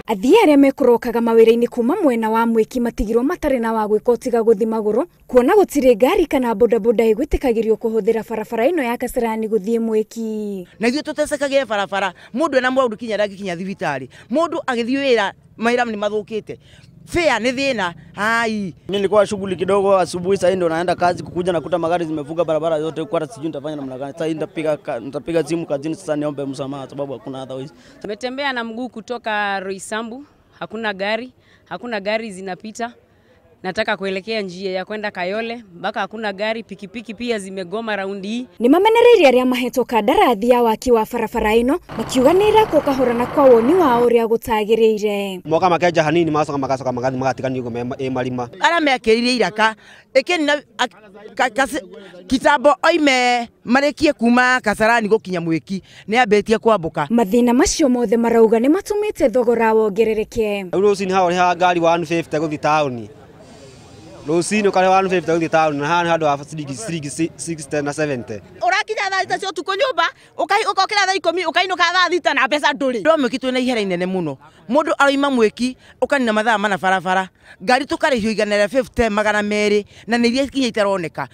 Athii arĩa mekũrokaga mawĩra-inĩ kuma mwena wa Mwiki matigirwo matarĩ na wa gwĩka tiga gũthi magũrũ kuona gũtirĩ ngari kana bodaboda ĩgwĩtĩkagĩrio kũhũthĩra barabara ĩno ya Kasarani gũthiĩ Mwiki. Na ithuĩ tũtecekagĩre barabara, mũndũ ena maũndũ kinya ndangĩkinya thibitarĩ, mũndũ agĩthiĩ wĩra mawĩra nĩ mathũkĩte, fare nĩ thĩna. Ai, mimi nilikuwa shughuli kidogo asubuhi, sasa ndio naenda kazi, kukuja nakuta magari zimefunga barabara yote, kwa hata sijui nitafanya namna gani. Sasa nitapiga simu kazini sasa niombe msamaha sababu hakuna otherwise. Tumetembea na mguu kutoka Roysambu, hakuna gari zinapita. Nataka kuelekea njia ya kwenda Kayole mpaka hakuna gari, pikipiki pia zimegoma raundi hii. Ni mamenereirie aria mahetwo kandarathi ya waki wa barabara ino makiuga nĩ ĩrakwo kahora na kwa woni wao ũrĩa gũtagĩrĩire. Moka makenja hanini macoka magacoka magathi magatigania ũguo ĩ marima. Arĩa mekĩrire iraka ĩkĩni na kitambo oime marĩkie kuma Kasarani gũkinya Mwiki nĩ ambĩtie kwambũka. Mathĩna macio mothe marauga nĩ matũmĩte thogora wongerereke. Rĩu rũcinĩ haha ũrĩhaga ngari 150 gũthiĩ taũni. Rũcinĩ ũkarĩha 150 gũthiĩ taũni na haha nĩ handũ ha ciringi 60 na 70. Ũrakinya thaa thita cia ũtukũ nyũmba, ũkokĩra thaa 10 ũkainũka thaa 6 na mbeca ndũrĩ. Andũ a Mwiki twĩna ihera inene mũno. Mũndũ aroima Mwiki ũkanina mathaa mana barabara, ngari tũkarĩhio 150 200 na nĩ iria kinya itaroneka.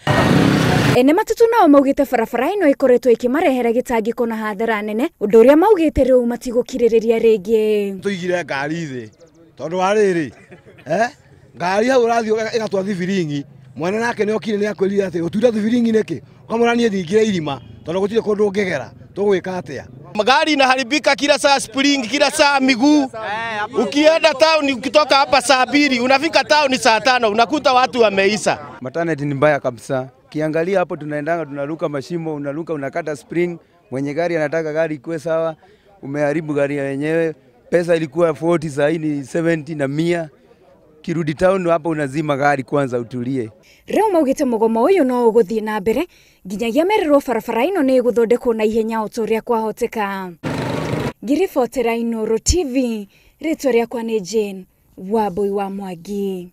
Ene matatu nao maugĩte barabara ĩno ĩkoretwo ĩkĩmarehera gĩtangĩko na hathara nene, ũndũ ũrĩa maugĩte rĩu matigũkirĩrĩria rĩngĩ. Tũigire ngari thĩ tondũ wa rĩrĩ, ngari hau ũrathiĩ ĩgatwa thibiringi, mwana nake nĩ okire nĩ akwĩrire atĩ ũtwire thibiringi nĩkĩ, ũkamwĩra niĩ ndingĩra irima tondũ gũtirĩ kũndũ ũngĩgera, tũgwĩka atĩa? Magari inaharibika kila saa, spring kila saa, miguu. Ukienda town ukitoka hapa saa 2 unafika town saa 5 unakuta watu wameisha. Maternity ni mbaya kabisa. Kiangalia hapo tunaendanga tunaruka mashimo, unaruka unakata spring, mwenye gari anataka gari ikuwe sawa, umeharibu gari yenyewe. Pesa ilikuwa 40 saa hii ni 70 na 100. Kirudi town hapo unazima gari kwanza utulie. Rĩu maugĩte mũgomo ũyũ no ũgũthiĩ na mbere nginyagia merĩrwo barabara ĩno nĩ ĩgũthondekwo na ihenya o ta ũrĩa kwahoteka. Ngĩribotera Inooro TV, rĩtwa rĩakwa nĩ Jane Wambui wa Mwangi.